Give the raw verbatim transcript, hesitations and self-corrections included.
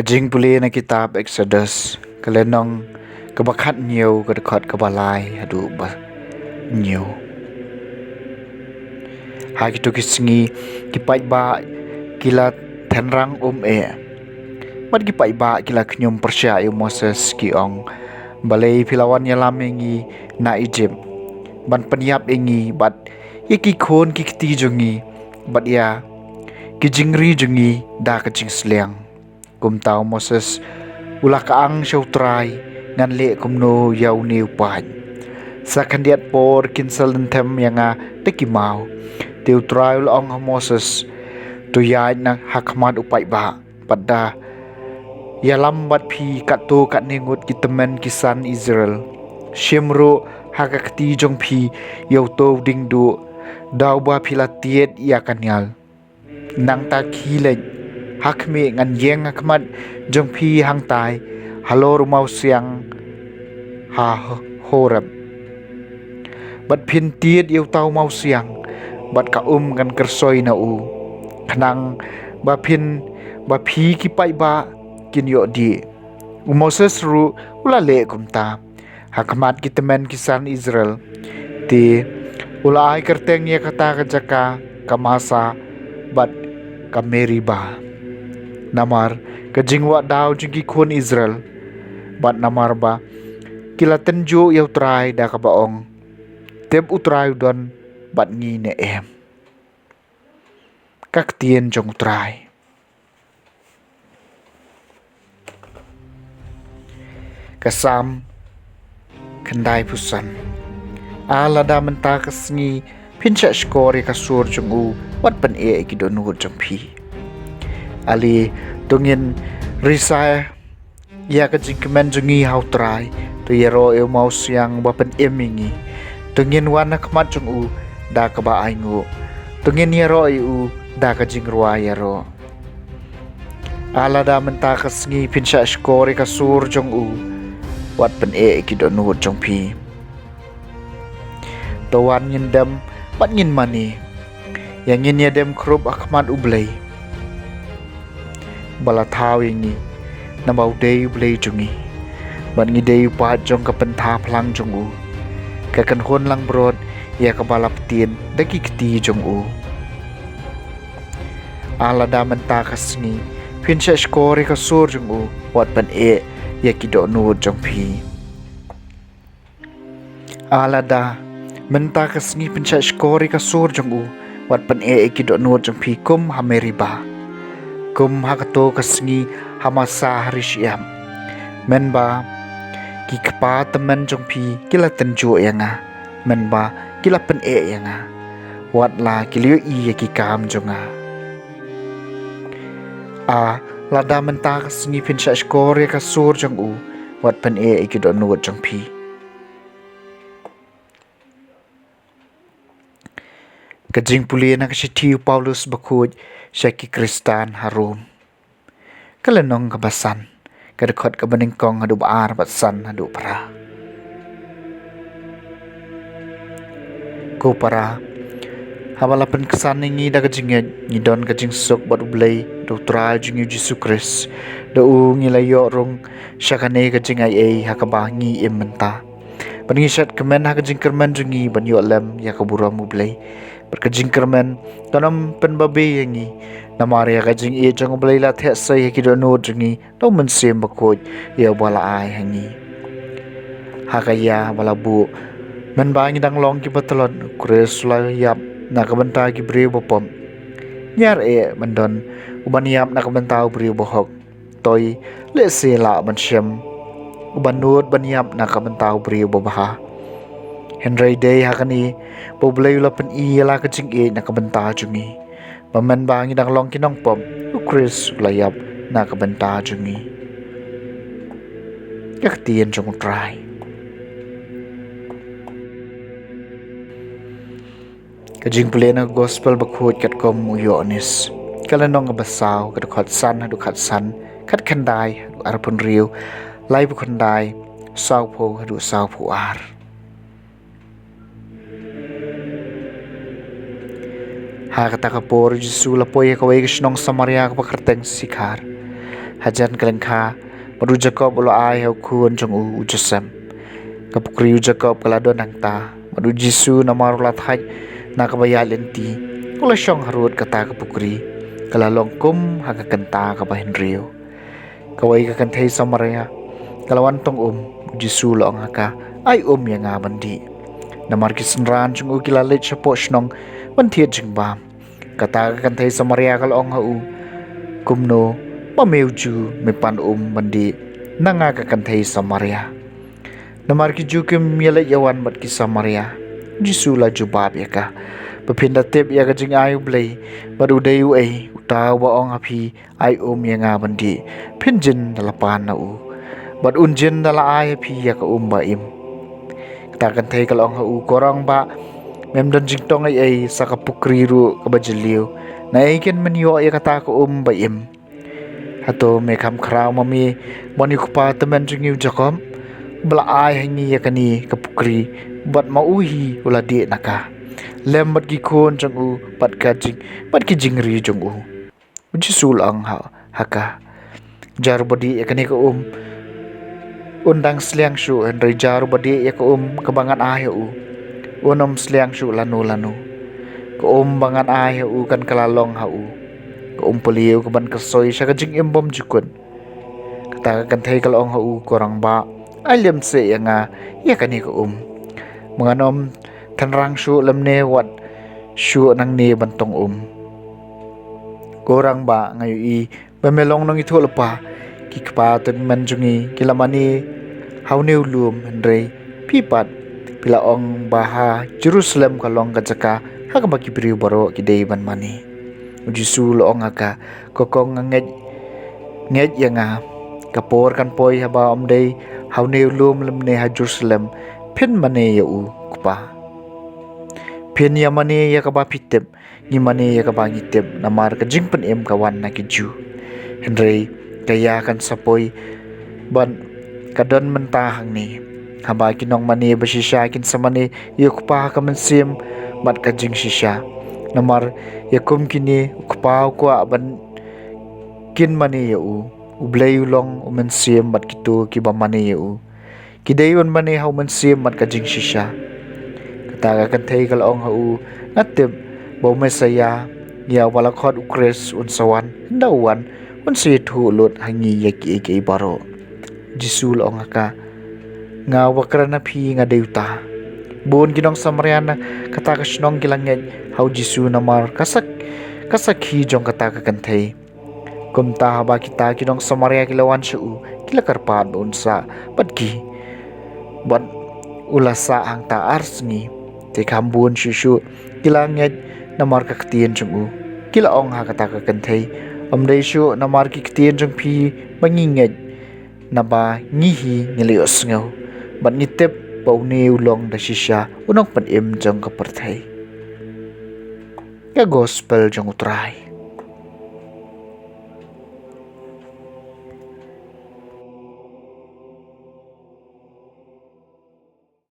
Jingpule na kitab Exodus, ka lynnong kaba khathynñiew, ka dkhot kaba lai haduh ba hynñiew. Ha kito ki sngi ki paidbah ki la tynrang um eh, bad ki paidbah ki la khñium pyrshah ïa u Moses, ki ong, "Balei phi la wan ïalam ïa ngi na Ijipt, ban pynïap ïa ngi bad ïa ki khun ki kti jong ngi, bad ïa ki jingri jong ngi da ka jingsliang?" Kumta u Moses u la kyang sha u Trai, "Ngan leh kumno ïa une u paid? Sa khyndiat por kin sa lynthem ïa nga da ki maw." Te u Trai u la ong ha u Moses, "To ïaid na ha khmat u paidbah, bad da ïalam bad phi katto katne ngut ki tymmen ki san Israel. Shim ruh ha ka kti jong phi ïa uto u diengduh, da uba phi la tied ïa ka nial. Nangta khie leit, ha khmih, ngan ïeng ha khmat jong phi hangtai, halor u mawsiang ha Horeb. Bad phin tied ïa uta u mawsiang, bad ka um kan kyrsoi na u, khnang ba phin, ba phi ki paidbah kin ïoh dih." U Moses ruh u la leh kumta ha khmat ki tymmen ki san Israel. Te u la ai kyrteng ïa kata ka jaka ka Masa bad ka Meriba, namar ka jingwad daw jong ki khun Israel, bad namar ba ki la tynjuh ïa u Trai da kaba ong, "Tip u Trai u don bad ngi ne em." Ka ktien jong u Trai. Ka Salm khyndaiphew san. A lada mynta ka sngi phin shah shkor ïa ka sur jong u, wat pyneh ïa ki dohnud jong phi. Ale, to ngin risa ïa ka jingkmen jong ngi ha u Trai, to ïaroh ïa u mawsiang ba pynim ïa ngi. To ngin wan ha khmat jong u da kaba ainguh, to ngin ïaroh ïa u da ka jingrwai ïaroh. A lada mynta ka sngi phin shah shkor ïa ka sur jong u, wat pyneh ïa ki dohnud jong phi. To wan ngin dem bad ngin mane, ïa ngin ïadem khrup ha khmat u Blei ba la thaw ïa ngi, naba u dei u Blei jong ngi, bad ngi dei u paid jong ka bynta phlang jong u, ka kynhun langbrot ïa kaba la pyntied da ki kti jong u. A lada mynta ka sngi phin shah shkor ïa ka sur jong u, wat pyneh ïa ki dohnud jong phi. A lada mynta ka sngi phin shah shkor ïa ka sur jong u, wat pyneh ïa ki dohnud jong phi kum ha Meriba, kum ha kato ka sngi ha Masa ha ri shyiap. Mynba ki kpa tymmen jong phi ki la tynjuh ïa nga, mynba ki la pyneh ïa nga, wat la ki la ïohi ïa ki kam jong nga. A lada mynta ka sngi phin shah shkor ïa ka sur jong u, wat pyneh ïa ki dohnud jong phi. Ka jingpule na ka shithi u Paulus bakhuid sha ki Khristan ha Rom, ka lynnong kaba san, ka dkhot kaba nyngkong haduh ba ar bad san haduh phra. Ko para, haba la pynksan ïa ngi da ka jingngeit, ngi don ka jingsuk bad U Blei, da U Trai jong ngi U Jisu Khrist. Da u ngi la ïoh rung sha kane ka jingaiei ha kaba ngi im mynta, bad ngi shad kmen ha ka jingkyrmen jong ngi ban ïoh lem ïa ka burom U Blei. Bad ka jingkyrmen kan ym pynbabe ïa ngi, namar ïa ka jingïeit jong U Blei la theh sei ha ki dohnud jong ngi da U Mynsiem Bakhuid ïa uba la ai ha ngi. Ha ka ïa ba la buh, mynba ngi dang long kiba tlot, U Khrist u la ïap na ka bynta ki briew ba pop. Ngi ar eh ban don uban ïap na ka bynta u briew ba hok. Toi, lehse lah ban shem uban nud ban ïap na ka bynta u briew ba bha. Hynrei dei ha kane ba U Blei u la pyni ïa la ka jingïeit na ka bynta jong ngi, ba mynba ngi dang long ki nongpop, U Khrist u la ïap na ka bynta jong ngi. Ka ktien jong U Trai. Ka jingpule na ka Gospel bakhuid katkum u Ïoannis, ka lynnong kaba saw, ka dkhot san haduh khatsan, khatkhyndai haduh arphew hynriew, laiphew khyndai, sawphew haduh sawphew ar. Ha kata ka por U Jisu u la poi ha kawei ka shnong Samaria kaba kyrteng Sikhar. hajan ka lyngkha, bad u Jakob u la ai ha u khun jong u, u Joseph. Ka pukri u Jakob ka la don hangta, bad u Jisu namar u la thait na kaba ïaid lynti, u la shong harud kata ka pukri, ka la long kum ha ka kynta kaba hynriew. Kawei ka kynthei Samaria ka la wan tong um, u Jisu u la ong ha ka, "Ai um ïa nga ban dih." Namar ki synran jong u ki la leit shapoh shnong ban thied jingbam. Kata ka kynthei Samaria ka la ong ha u, "Kumno, ma me u Jiw me pan um ban dih na nga ka kynthei Samaria? Namar ki Jiw kim ïaleit ïawan bad ki Samaria." U Jisu u la jubab ïa ka, "Ba phin da tip ïa ka jingai U Blei, bad u dei uei uta uba ong ha phi, 'Ai um ïa nga ban dih,' phin jin da la pan na u, bad un jin da la ai ha phi ïa ka um ba im." Kata ka kynthei ka la ong ha u, "Ko rangbah, mem don jingtong ei ei sa ka pukri ruh kaba jylliew, naei kein men ïoh ïa kata ka um ba im? Hato me kham khraw ma me ban ïa u kpa tymmen jong ngi u Jakob, uba la ai ha ngi ïa kane ka pukri, bad ma u hi u la dih na ka, lem bad ki khun jong u, bad ka jing, bad ki jingri jong u?" U Jisu u la ong ha, ha ka, "Jar uba dih ïa kane ka um un dang sliang shuh, hynrei jar uba dih ïa ka um kaba ngan ai ha u, un ym sliang shuh lano lano. Ka um ba ngan ai ha u kan kylla long ha u ka um pylliej kaban kyrsoi sha ka jingim bymjukut." Kata ka kynthei ka la ong ha u, "Ko rangbah, ai lem seh ïa nga ïa kane ka um, ba ngan ym tynrang shuh lymne wat shuh nangne ban tong um." "Ko rangbah, nga ïohi ba me long nongïathuhlypa. Ki kpa tymmen jong ngi ki la mane ha une u lum, hynrei phi pat phi la ong ba ha Jerusalem ka long ka jaka ha kaba ki briew baroh ki dei ban mane." U Jisu u la ong ha ka, "Ko kong, nga ngeit, ngeit ïa nga, ka por kan poi haba ym dei ha une u lum lymne ha Jerusalem phin mane ïa u kpa. Phin ïa mane ïa kaba phi tip, ngi mane ïa kaba ngi tip, namar ka jingpynim ka wan na ki Jiw. Hynrei ka ïa kan sa poi, bad ka don mynta hangne, haba ki nongmane ba shisha kin sa mane ïa u kpa ha ka mynsiem bad ka jingshisha. Namar ïa kum kine u kpa u kwah ban kin mane ïa u. U Blei u long u mynsiem, bad kito kiba mane ïa u ki dei ban mane ha u mynsiem bad ka jingshisha." Kata ka kynthei ka la ong ha u, "Nga tip ba u Messaïah, ïa uba la khot u Khrist, un sa wan. Ynda u wan, un sa ïathuh lut ha ngi ïa kiei kiei baroh." U Jisu u la ong ha ka, "Nga uba kren ha phi nga dei uta." Bun ki nong Samaria na kata ka shnong ki la ngeit ha u Jisu namar ka sak, ka sakhi jong kata ka kynthei. Kumta haba kita ki nong Samaria ki la wan sha u, ki la kyrpad ba un sah bad ki, bad u la sah hangta ar sngi. Te kham bun shuh shuh ki la ngeit namar ka ktien jong u. Ki la ong ha kata ka kynthei, "Ym dei shuh namar ki ktien jong phi ba ngi ngeit, naba ngi hi ngi la ïohsngew, bad ngi tip ba une u long da shisha u Nongpynim jong ka pyrthei." Ka Gospel jong u Trai.